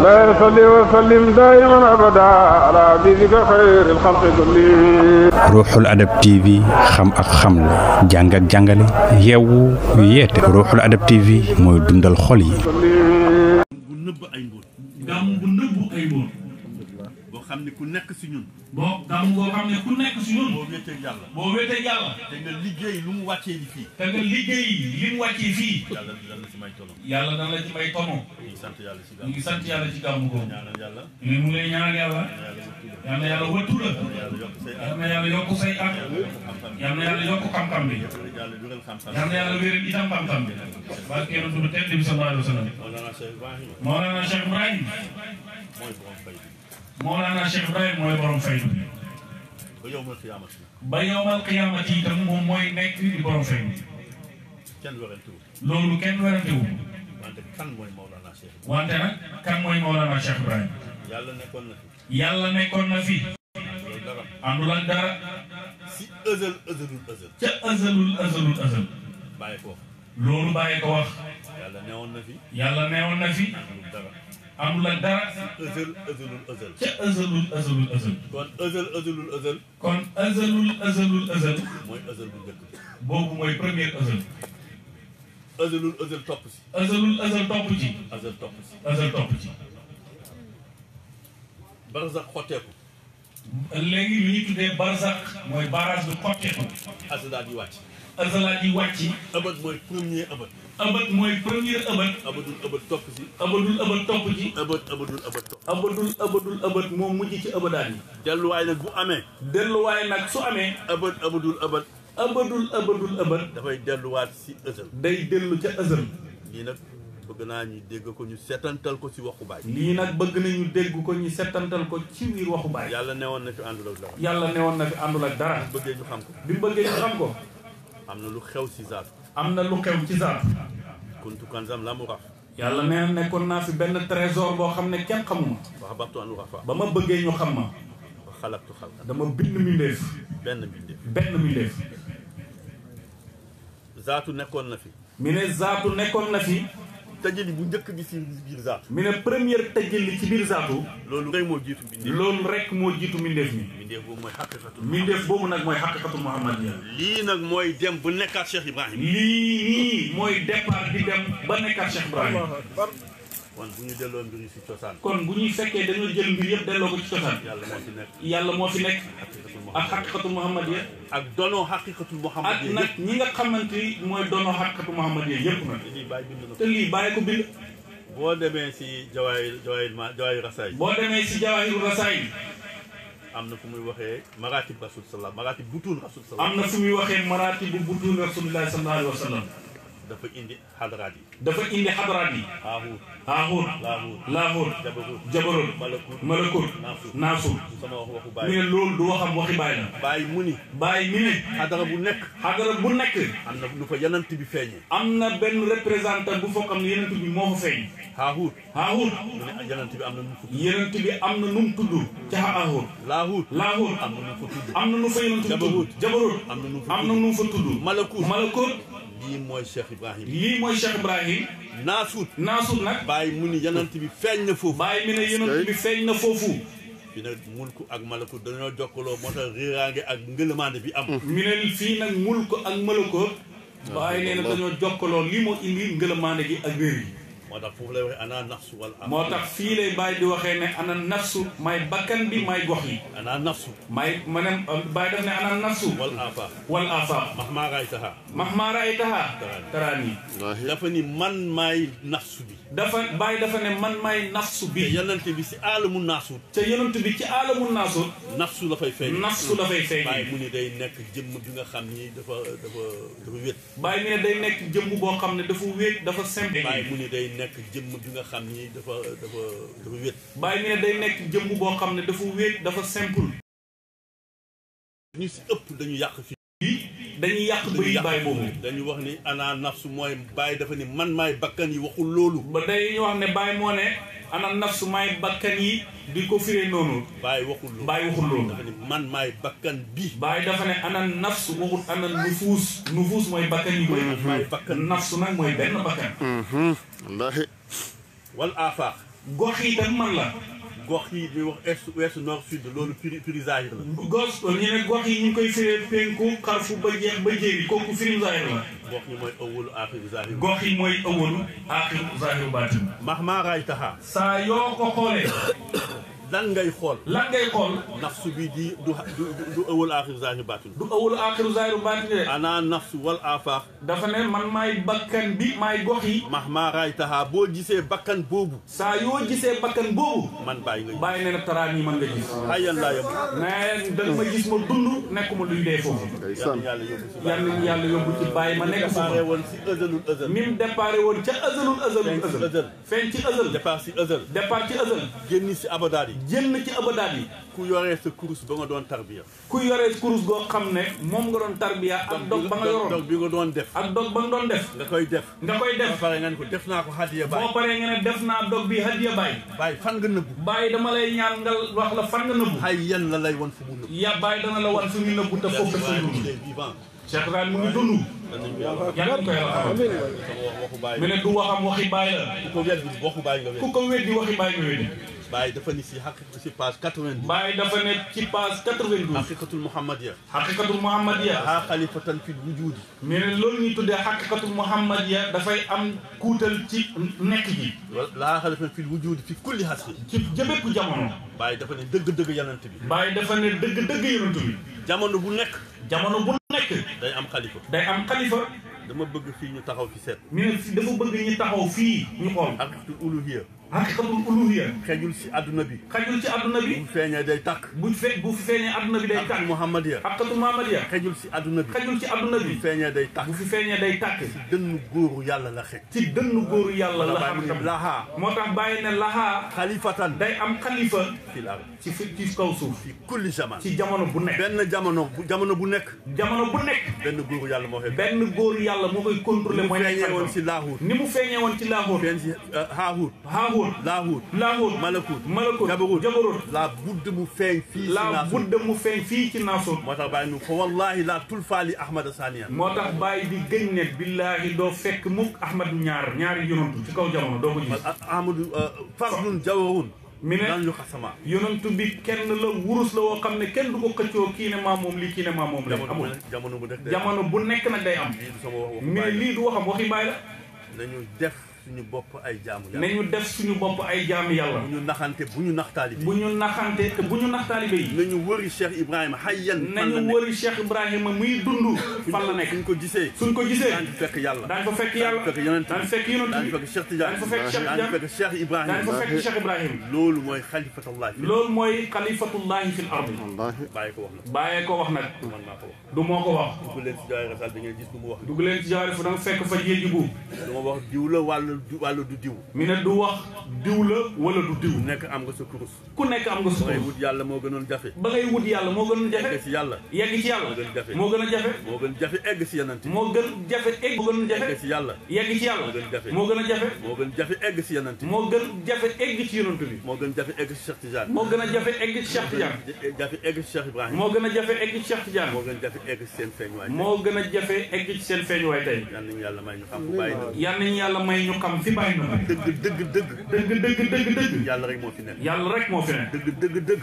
لا يصلي وسلم دائما أبدا على حبيبك خير الخلق كلهم. Ruuxul Adab TV xam ak xamle jàng ak jàngale yeewu yeete Ruuxul Adab TV mooy dundal xol yi. bu nëbb ay mbóot. gàmm bu nëbbu ay mbóot. boo xam ne ku nekk si ñun. gàmm boo xam ne ku nekk si ñun. boo wéetee yàlla. te nga liggéey lu mu wàccee li fii. yàlla dana la ci may tono. ñu ngi sant yàlla ci gàmm boobu. ñaanal yàlla. mu ngi lay ñaanal yàlla. yal na yàlla wëttu la. yal na yàlla yokk say at. yal na yàlla yokk xam-xam bi. yal na yàlla wéral itam xam-xam bi. barke yonent bi tedd bi sallallahu alayhi wa sallam. Mawlana Cheikh Ibrahim. Mawlana Cheikh Ibrahim mooy borom faydu. ba yowmal qiyaamati itam moom mooy nekk di borom faydu. loolu kenn werantewu. wante nag kan mooy Mawlana Cheikh Ibrahim. yàlla nekkoon na fi. àndul ak dara. si ëzalul ca ëzalul azal. loolu bàyyi ko wax. yàlla newoon na fi. àndul ak dara. ca ëzalul azal. kon ëzalul azal. mooy ëzal bu njëkk. boobu mooy premier ëzal. ëzal topp si. ëzal topp ci. barzak xotteeku. léegi lu ñuy tuddee barzak mooy barrage du xotteeku. azalaat yi wàcc. ëbët mooy premier ëbët. ëbët mooy premier ëbët. ëbëdul ëbët topp si. ëbëdul ëbët moom mujj ci ëbëdaat yi. delluwaay nag bu amee. su amee. ëbëdul ëbët. dafay delluwaat si ëzal. day dellu ca ëzal. lii nag bëgg naa ñu dégg ko ñu setantal ko si waxu baay. ci biir waxu baay. yàlla newoon na fi àndul ak dara. bi bëggee ñu xam ko. am na lu xew si zaatu. kuntu kanzam lam uraf. yàlla nee na nekkoon naa fi benn trésor boo xam ne kenn xamuma. wax baxtu an urafa. ba ma bëggee ñu xam ma. wa xalaqtu xalqa. dama bind mbindeef. benn mbindeef. zaatu nekkoon na fi. mi ne zaatu nekkoon na fi. tëjali bu njëkk bi si biir zaatu. mi ne première tëjali ci biir zaatu. loolu rek moo jiitu mbindeef. mi. mbindeef boobu mooy xaqiqatu. mbindeef boobu nag mooy xaqiqatu Muhammadiya. lii nag mooy dem bu nekkaat Cheikh Ibrahim. lii mooy départ di dem ba nekkaat Cheikh Ibrahim. kon bu ñu delloo mbir yi si cosaan. kon bu ñuy fekkee dañoo jël mbir yëpp delloo ko ci cosaan. yàlla moo fi nekk. ak xaqiqatul Muhammadiya. ak dono xaqiqatul Muhammadiya. ak nag ñi nga xamante ni mooy dono xaqiqatul Muhammadiya yëpp nag. te lii bàyyi ko bind. boo demee si jawaahiru rasaay. am na fu muy waxee maratib rasul sallam maratib butun rasul sallam. dafa indi xadaraat yi. Haahuut. Laahuut. Jabarut. Malakut. Naasut. sama waxu Baay. mi ne loolu du waxam waxi Baay la. Baay mu ni. xadara bu nekk. am na lu fa yanant bi feeñee. am na benn représentant bu foo xam ne yanant bi moo fa feeñ. Haahuut. mu ne yanant bi am na nu mu fa tudd. yanant bi am na nu mu tudd. ca Haahuut. Laahuut. am na nu mu fa tudd. am na nu fa yanant bi tudd. Jabarut. am na nu mu fa tudd. Malakut. lii mooy Cheikh Ibrahim. Naasut nag. Baay mu ni yanant bi feeñ na foofu. Baay mi ne yanant bi feeñ na foofu. fii nag mulku ak malakut dañoo jokkaloo moo tax riiraange ak ngëlëmaande bi am. mi ne fii nag mulku ak malakut. Baay nee na dañoo jokkaloo lii moo indi ngëlëmaande gi ak réer yi. moo tax foofu lay waxee ana nafsu wal afaq. moo tax fii lay bàyyi di waxee ne ana nafsu may bakkan bi may gox yi. ana nafsu. may ma ne bàyyi def ne ana nafsu. wal afaq. mahmaa raaytaha. taraani. dafa ni man maay nafsu bi. bàyyi dafa ne man maay nafsu bi. te yonent bi si aalamu naasut. nafsu la fay feeñ. bàyyi mu ni day nekk jëmm bi nga xam ni dafa wéet. bàyyi mu ne day nekk jëmm boo xam ne dafa wéet dafa simple. bàyyi mu ni day nekk jëmm bi nga xam ni dafa wéet. bàyyi mu ne day nekk jëmm boo xam ne dafa wéet dafa simple. ñu si ëpp dañu yàq fii. dañuy yàq bëri bàyyi boobu. dañu wax ni ana nafsu mooy bàyyi dafa ni man maay bakkan yi waxul loolu. ba dañuy wax ne bàyyi moo ne ana nafsu maay bakkan yi di ko firee noonu. bàyyi waxul loolu. dafa ni man maay bakkan bi. bàyyi dafa ne ana nafsu waxul ana nufuus. nufuus mooy bakkan yi mooy bakkan. nafsu nag mooy benn bakkan. wallaahi. wal afaq. gox yi tam man la. gox yi ñuy wax est ouest nord sud loolu firi zahir la. gox ñu ne gox yi ñu ngi koy firee penku xarfu ba jeex ba jéeri kooku firi zahir la. gox yi mooy awwalu aaxiru zahir. gox yi mooy awwalu aaxiru zahir baatin. mahma raaytaha. saa yoo ko xoolee. lan ngay xool. lan ngay xool. nafsu bi di du awwalu aaxiru zahir baatin. du awwalu aaxiru zahir baatin de. ana nafsu wal afaax. dafa ne man maay bakkan bi maay gox yi. mahma raaytaha boo gisee bakkan boobu. saa yoo gisee bakkan boobu. man bàyyi nga. bàyyi ne na taraan yi mën nga gis. xayyan laa yem. mais da ma gis ma dund nekkuma luy dee foofu. yal nañu yàlla yóbbu ci bàyyi ma nekk foofu. déparé woon si ëzalul ëzal. ni mu déparé woon ca ëzalul ëzal. feeñ ci ëzal. départ si ëzal. départ ci ëzal. génn si abadaat yi. génn ci abadaat yi. ku yoree sa kurus ba nga doon tarbiya. ku yoree kurus goo xam ne moom nga doon tarbiya ak dog ba nga yoroon. dog bi nga doon def. ak dog ba nga doon def. nga koy def. nga koy def. ba pare nga ne ko def naa ko hadiya baay. boo paree nga ne def naa dog bi hadiya baay. baay fan nga nëbbu. baay dama lay ñaan nga wax la fan nga nëbbu. ay yan la lay wan fu mu nëbbu. ya baay dana la wan fu ñu nëbbu te foofu dafa dund. Cheikh Ibrahima mu ngi dund. yàlla nañu ko yàlla xamal. mu ne du waxam waxi baay la. ku ko weddi waxu baay nga weddi. ku ko weddi waxi baay nga weddi. baay dafa ni si si page 90. baay dafa ne ci page 92. haqiqatul muhammadiya. haqiqatul muhammadiya. haa xalifatan fil wujudi. mais ne loolu ñuy tuddee haqiqatul muhammadiya dafay am kuutal ci nekk ji. laa xalifatan fil wujudi fi kulli hasri. ci jëbépp jamono. baay dafa ne dëgg-dëgg yonent bi. baay dafa ne dëgg-dëgg yonent bi. jamono bu nekk. jamono bu nekk. day am xalifa. day am xalifa. dama bëgg fii ñu taxaw fi seet. mi ne dafa bëgg ñu taxaw fii ñu xool. haqiqatul uluhiyya. haqiqatul uluhiyya. xejul si adduna bi. xajul ci adduna bi. bu feeñee day tàkk. bu fi feeñee adduna bi day tàkk. haqiqatul muhammadiya. haqiqatul muhammadiya. xejul si adduna bi. xajul ci adduna bi. bu feeñee day tàkk. bu fi feeñee day tàkk. dënnu góoru yàlla la xej. ci dënnu góoru yàlla la xam tam. lahaa. moo tax bàyyi ne lahaa. xalifatan. day am xalifa. fil ard. ci kaw suuf. fi kulli zaman. ci jamono bu nekk. benn jamono bu nekk. jamono bu nekk. benn góoru yàlla moo koy. benn góoru yàlla moo koy contrôler. mooy feeñee woon si laahuut. ni mu feeñee woon ci laahuut. feeñ si haahuut. haahuut. laahuut. malakut. jabarut. la budd mu feeñ fii si la budd mu feeñ fii ci naasut. moo tax bàyyi nu fa wallahi la tulfaali ahmada saniya. moo tax bàyyi di gëñ ne billaahi doo fekk mukk ahmad ñaari yonantu ci kaw jamono doo ko gis. ahmadu fasdun jawarun. mi ne nan yu xasama. yonantu bi kenn la wurus la woo xam ne kenn du ko xëccoo kii ne maa moom lii kii ne maa moom la amul. jamono bu nekk jamono bu nekk nag day am. mais lii du waxam waxi bàyyi la. nañu def suñu bopp ay jaamu yàlla. nañu def suñu bopp ay jaamu yàlla. bu ñu naxante bu ñu nax taalibe. bu ñu naxante te bu ñu nax taalibe yi. nañu wëri Cheikh Ibrahima hayyan. nañu wëri Cheikh Ibrahima muy dund. fan la nekk suñ ko gisee. suñ ko gisee. daañu fekk yàlla. daañu fa fekk yàlla. daañu fekk yonent daañu fekk yonent daañu fekk Cheikh Tidiane. daañu fa fekk Cheikh Tidiane. daañu fekk Cheikh Ibrahima. daañu fa fekk Cheikh Ibrahima. loolu mooy xalifatullah. loolu mooy xalifatullahi fil ardi. bàyyi ko wax nag. bàyyee ko wax nag. man maa ko wax. du moo ko wax. dugg leen si jaay rasal bi ngeen gis du mu wax. dugg leen ci jaari fu da nga fekk fa jéegi bu. du ma wax diw la wàllu du diw. mi ne du wax diw la wala du diw. ku nekk am nga sa kurus. ku nekk am nga sa ba ngay kurus. wut yàlla moo gënoon jafe. ba ngay wut yàlla moo gën a egg jafe. si yàlla. yegg ci yàlla. moo gën jafe. moo gën a jafe. moo gën jafe egg si yenant. moo gën jafe egg. moo gën a egg jafe. si yàlla. yegg ci yàlla. moo gën jafe. moo gën a jafe. moo gën jafe egg si yenant. moo gën jafe egg ci yonent bi. moo gën jafe egg si Cheikh Tidiane. moo gën a jafe egg ci Cheikh Tidiane. jafe egg si Cheikh Ibrahima. moo gën a jafe egg ci Cheikh Tidiane. moo gën jafe egg si seen feeñ waay. moo gën a jafe egg ci seen feeñuwaay tey. yal nañu yàlla may ñu xam fu bàyyi na. yal nañu yàlla may ñu xam fi bàyyi na. dëgg. yàlla rek moo fi nekk. yàlla rek moo fi nekk. dëgg. dëgg.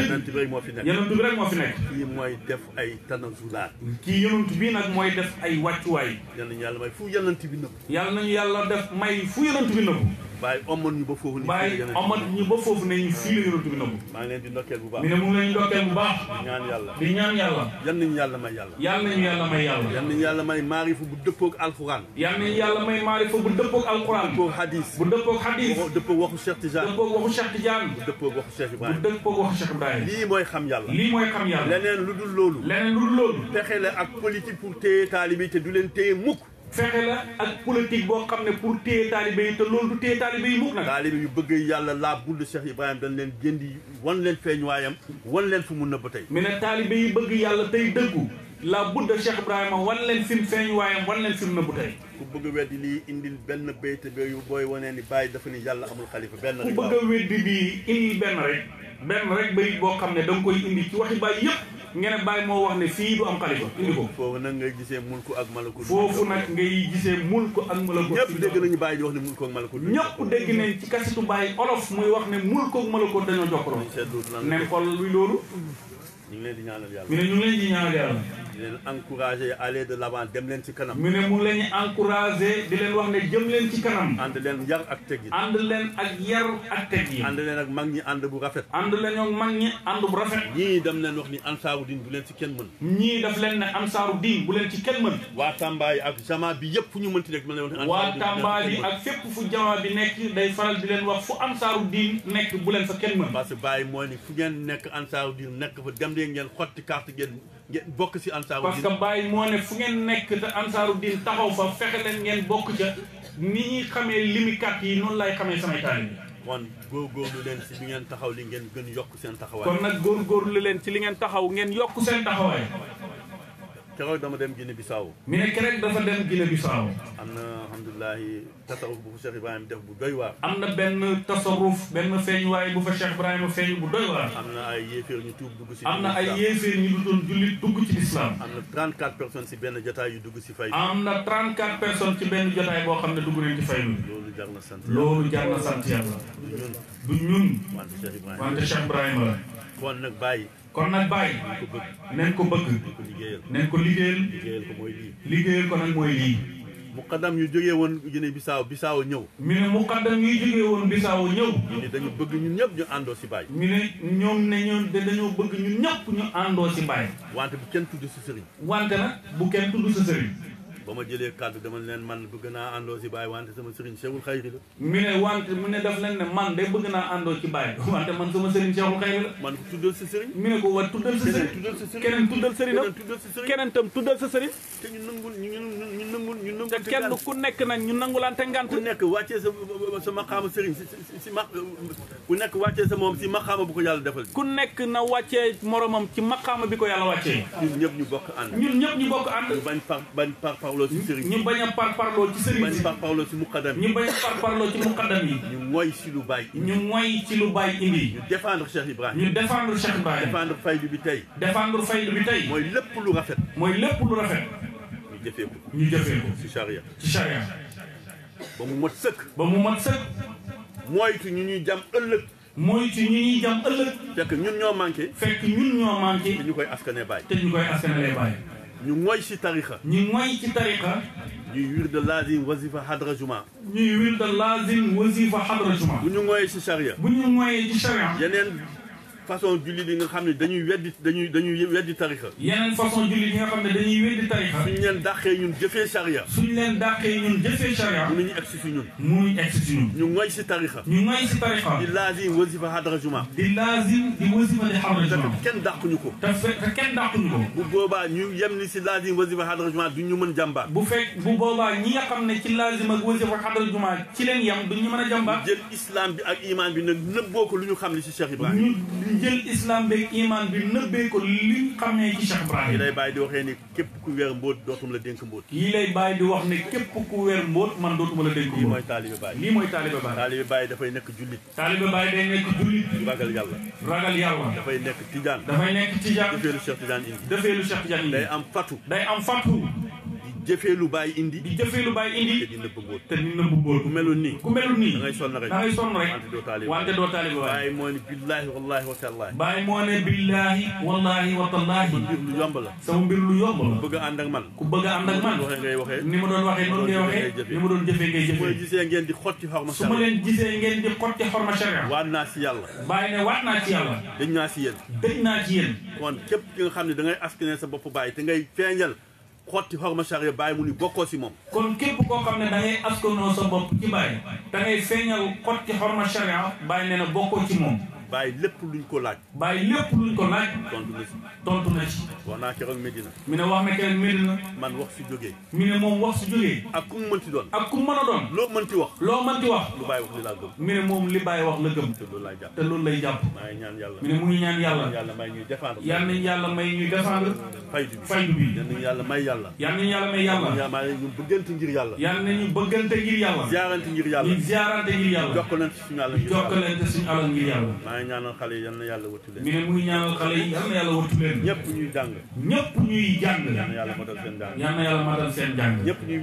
yenant bi rek moo fi nekk. yonent bi rek moo fi nekk. kii mooy def ay tanazulaat. kii yonent bii nag mooy def ay wàccuwaay. yal nañu yàlla may fu yenant bi nëbb. yàlla nañu yàlla def may fu yonent bi nëbbu. bàyyi omoon ñu ba foofu. bàyyi omat ñu ba foofu ne ñu fii la yonent bi nëbbu. maa ngi leen di ndokkeel bu baax. mi ne mu ngi leen ndokkeel bu baax. ñaan yàlla. di ñaan yàlla. yal nañu yàlla may yàlla. yàlla nañu yàlla may yàlla. yal nañu yàlla may maarifu bu dëppoog alxuraan. yàlla nañu yàlla may maarifa bu dëppoog alquran. dëppoog hadis. bu dëppoog hadis. dëppoog waxu Cheikh Tidiane. dëppoog waxu Cheikh Tidiane. dëppoog waxu Cheikh bu Ibrahima. dëppoog waxu Cheikh Ibrahima. lii mooy xam yàlla. lii mooy xam yàlla. leneen lu dul loolu. leneen lu dul loolu. pexe la ak politique pour téye taalibe te du leen téye mukk. fexe la ak politique boo xam ne pour téye taalibe yi te loolu du téye taalibe yi mukk nag. taalibe yu bëgg yàlla laa budd Cheikh Ibrahima dañ leen géndi wan leen feeñuwaayam wan leen fu mu nëbb tey. mi ne taalibe yi bëgg yàlla tey dëggu la budda Cheikh Ibrahima wan leen fi mu feeñuwaayam wan leen fi mu nëbbu tey. ku bëgg weddi lii indil benn béyte yu booy wanee ni bàyyi dafa ni yàlla amul xalifa benn ku rek. bëgg a weddi bii indil benn rek bayit boo xam ne da nga koy indi ci waxi bàyyi yëpp ngeen Baye moo wax ne fii du am xalifa indi ko foofu nag ngay gisee mulku ak malakut foofu nag ngay gisee mulku ak malakut ñëpp dégg nañu Baye di wax ne mulku ak malakut ñëpp dégg nañ ci kasitu Baye olof muy wax ne mulku ak malakut dañoo jokkaloo ne xool luy loolu ñu ngi leen di ñaanal yàlla mu ne ñu ngi leen di ñaanal yàlla di leen encouragé aller de l'avant dem leen ci kanam mu ne mu ngi leen di encouragé di leen wax ne jëm leen ci kanam ànd leen yar ak teggin ànd leen ak yar ak teggin ànd leen ak mag ñi ànd bu rafet ànd leen ak mag ñi ànd bu rafet ñii dem leen wax ni ansaaru din bu leen ci kenn mën ñii daf leen ne ansaaru diin bu leen ci kenn mën waa Tamba yi ak jama bi yëpp fu ñu mënti rek ma leen wax ne waa Tamba bi ak fépp fu jama bi nekk day faral di leen wax fu ansaaru diin nekk bu leen fa kenn mën parce que Baye mooy ni fu ngeen nekk ansaaru din nekk fa dem leen ngeen xotti carte ngeen bokk si ansaaru parce que Baye moo ne fu ngeen nekk te ansaaru diin taxaw fa fexe leen ngeen bokk ca ni ñuy xamee limikat yi noonu lay xamee samay taalibe kon góorgóorlu leen si li ngeen taxaw li ngeen gën yokk seen taxawaay kon nag góorgóorlu leen ci li ngeen taxaw ngeen yokk seen taxawaay keroog dama dem Guinée Bissau mi ne keroog dafa dem Guinée Bissau am na alhamdulilahi tasarruf bu fa Cheikh Ibrahima def bu doy waar am na benn tasarruf benn feeñuwaay bu fa Cheikh Ibrahima feeñ bu doy waar am na ay yéeféer ñu tuub dugg si am na ay yéeféer ñu du doon jullit dugg ci lislaam am na 34 personnes si benn jotaay yu dugg si fay am na 34 personnes ci benn jotaay boo xam ne dugg nañ ci faylu loolu jar na sant loolu jar na sant yàlla du ñun wante Cheikh Ibrahima wante Cheikh Ibrahima la kon nag Baye kon nag Baye nañ ko bëgg ko liggéeyal nañ ko liggéeyal ko mooy lii liggéeyal ko nag mooy lii muqaddam yu jógee woon Guinée Bissau ñëw mi ne muqaddam yi jógee woon Bissau ñëw ñu ne dañu bëgg ñun ñëpp ñu àndoo si Baye mi ne ñoom ne ñoom dañoo bëgg ñun ñëpp ñu àndoo si Baye wante bu kenn tudd si sëriñ wante nag bu kenn tudd sa sëriñ ba ma jëlee kàddu dama leen man bëgg naa àndoo si Baye wante sama sëriñ Cheikhul Khayri la mi ne wante mu ne daf leen ne man de bëgg naa àndoo ci Baye wante man sama sëriñ Cheikhul Khayri la man ko tuddal sa sëriñ mi ne ko war tuddal sa sëriñ keneen tuddal sëriñam keneen tam tuddal sa sëriñ te ñu nangul te kenn ku nekk nag ñu nangulante ngant ku nekk wàccee sa maqaama sëriñ si ku nekk wàccee sa moom si maqaama bu ko yàlla defal ku nekk na wàccee moromam ci maqaama bi ko yàlla wàccee ñun ñëpp ñu bokk ànd ñun ñëpp ñu bokk ànd bañ parloo si sëriñ ñu bañ a parloo ci sëriñ bañ parloo si muqaddam ñu bañ a parloo ci muqaddam yi ñu mooy si lu Baye ñu mooy ci lu Baye indi ñu défendre Cheikh Ibrahima ñu défendre Cheikh Ibrahima défendre faydu bi tey défendre faydu bi tey mooy lépp lu rafet mooy lépp lu rafet ñu jëfee ko ñu jëfee ko si charia ci charia ba mu mot sëkk ba mu mat sëkk moytu ñu ñuy jam ëllëg mooy ci ñi ñuy jam ëllëg fekk ñun ñoo manqué fekk ñun ñoo manqué te ñu koy askanee Baye te ñu koy askanalee Baye ñu mooy si tarixa ñu mooy ci tariqa ñuy wirde lazim wasifa hadra juma ñuy wirda lazim wasifa hadra juma bu ñu mooyee si charia bu ñu mooyee ci charia yeneen façon julli yi nga xam ne dañuy weddi tarixa yeneen façon julli yi nga xam ne dañuy weddi tariqa suñ leen dàqee ñun jëfee charia suñ leen dàqee ñun jëfee charia mënuñu egsi si ñun muy egsi si ñun ñu mooy si tarixa ñu mooy si tariqa di lazim wasifa hadra juma di lazim di wasifa di hadra juma kenn dàquñu ko te kenn dàquñu ko bu boobaa ñu yem ni si lazim wasifa hadra juma du ñu mën jàmbaat bu boobaa ñi nga xam ne ci lazim ak wasifa hadra juma ci leen yem duñ ñu mën a jàmbaat jël islam bi ak iman bi nag nëbboo ko lu ñu xam li si Cheikh Ibrahima ñu jël islam beeg iman bi nëbbee ko liñ xamee ci Cheikh yi Ibrahima lay bàyyi di waxee ni képp ku weer mbóot dootum la dénk mbóot yi lay bàyyi di wax ne képp ku weer mbóot man dootuma la dénk lii mooy mbóot taalibe Baye lii mooy taalibe Baye taalibe Baye dafay nekk jullit taalibe Baye day nekk jullit ragal yàlla ragal yàlla dafay nekk tijaan dafay nekk tijaan jëfee lu Cheikh Tidiane indi defee lu Cheikh Tidiane day indi am fatu day am fatu di jëfee lu Baye indi di jëfee lu Baye te indi di nëbb mbóot te ni nëbb mbóot ku melul nii ku melul nii da ngay sonn rek da ngay sonn rek wante doo taalibe wante doo taalibe Baye Baye moo ni billaahi wallaahi wa tallaahi Baye moo ne billaahi wallaahi wa tallaahi mbir lu yomb la sama mbir lu yomb la bëgg a ànd ak man ku bëgg a ànd ak man waxee ngay waxee ni ma doon waxee noonu ngay waxee ni ma doon jëfee ngay su ma jëfee gisee ngeen di xotti xorma su ma leen gisee ngeen di xotti xorma sharia waat naa si yàlla Baye ne waat naa ci yàlla dañ naa si yéen dëj naa ci yéen kon képp ki nga xam ne da ngay askanee sa bopp Baye te ngay feeñal xotti xorma charia Baye mu ni bokkoo si moom kon képp koo xam ne da ngay askanoo sa bopp ci Baye da ngay feeñal xotti xorma sharia Baye nee na bokkoo ci moom Baye lépp luñ ko laaj Baye lépp luñ ko laaj tontu na si tontu na ci wax naa keroog Medina mi ne wax na keneen Medina man wax si jógee mi ne moom wax su jógee ak ku mu mënti doon ak ku mën a doon loo mënti wax loo mënti wax lu Baye wax li laa gëm mi ne moom li Baye wax la gëm te loolu laay jàpp te loolu lay jàpp maa ngi ñaan yàlla mi ne mu ngi ñaan yàlla yàlla may ñuy défendre yal nañu yàlla may ñuy défendre faydu bi faydu bi yal nañu yàlla may yàlla yal nañu yàlla may yàlla maa ngi ñu bëggante ngir yàlla yal nañu bëggante ngir yàlla ziarante ngir yàlla ñu ziarante ngir yàlla jokkalante suñu yàlla ngir yàlla jokkalante suñu alal ngir yàlla maa ngi may ñaanal xale yi yal na yàlla wattu leen mi ne mu ngi ñaanal xale yi yal na yàlla wattu leen ñëpp ñuy jàng yal na yàlla matal seen jàng yal na yàlla matal seen jàng ñëpp ñuy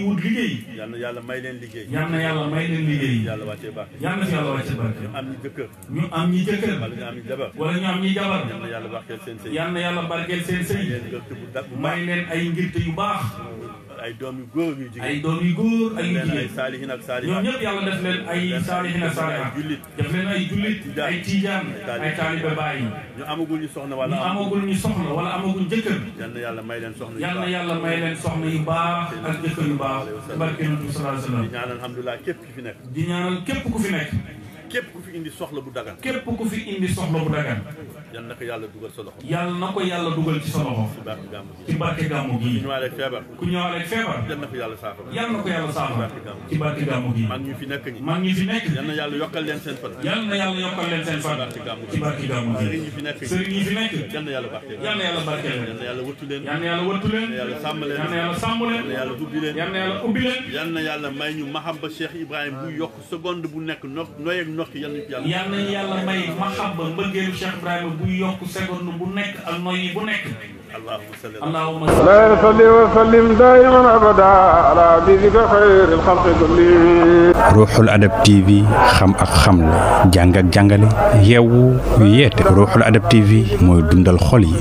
wut liggéey yal na yàlla may leen liggéey yal na yàlla may leen liggéey yàlla wàccee barke yal na fi yàlla wàccee barke ñu am ñi jëkkër wala ñu am ñi jabar wala ñu am ñi jabar yal na yàlla barkeel seen sëy yal na yàlla barkeel seen sëy may leen ay ngirte yu baax ay doom yu góor yu jigéen ay doom yu góor ak yu jigéen ay saalihin ak saalihaat ñoom ñëpp yàlla def leen ay saalihin ak saalihaat def leen ay jullit ay tiijaan ay taalibe baay ñu amagul ñu soxna wala amagul jëkkër yal na yàlla may leen soxna yal na yàlla may leen soxna yu baax ak jëkkër yu baax barke Yonent bi sallallahu alayhi wa sallam di ñaanal alhamdulilah képp ki fi nekk di ñaanal képp ku fi nekk képp ku fi indi soxla bu dagan képp ku fi indi soxla bu dagan yal na ko yàlla dugal sa loxo yal na ko yàlla dugal ci sa loxo ci barke gàmmu gi ku ñëwaaleeg feebar yal na ko yàlla saafara yal na ko yàlla saafara ci barke gàmmu gi mag ñu fi nekk yal na yàlla yokkal leen seen fan yal na yàlla yokkal leen seen fan ci barke gàmmu gi sëriñ yi fi nekk yal na yàlla barkeel yal na yàlla barkeel yal na yàlla wattu leen yal na yàlla wattu leen yal na yàlla sàmm leen yal na yàlla sàmm leen yal na yàlla ubbi leen yal na yàlla ubbi leen yal na yàlla may ñu mahamba Cheikh Ibrahima bu yokk seconde bu nekk noy ak nokki yal na yàlla may mahamba mbëggeelu Cheikh Ibrahima bu yokk seconde bu nekk ak noyyi bu nekk اللهم صل وسلم دائما ابدا على حبيبك خير الخلق كلهم ruuxul adab TV xam ak xamle jàng ak jàngale yeewu yeete ruuxul adab TV mooy dundal xol yi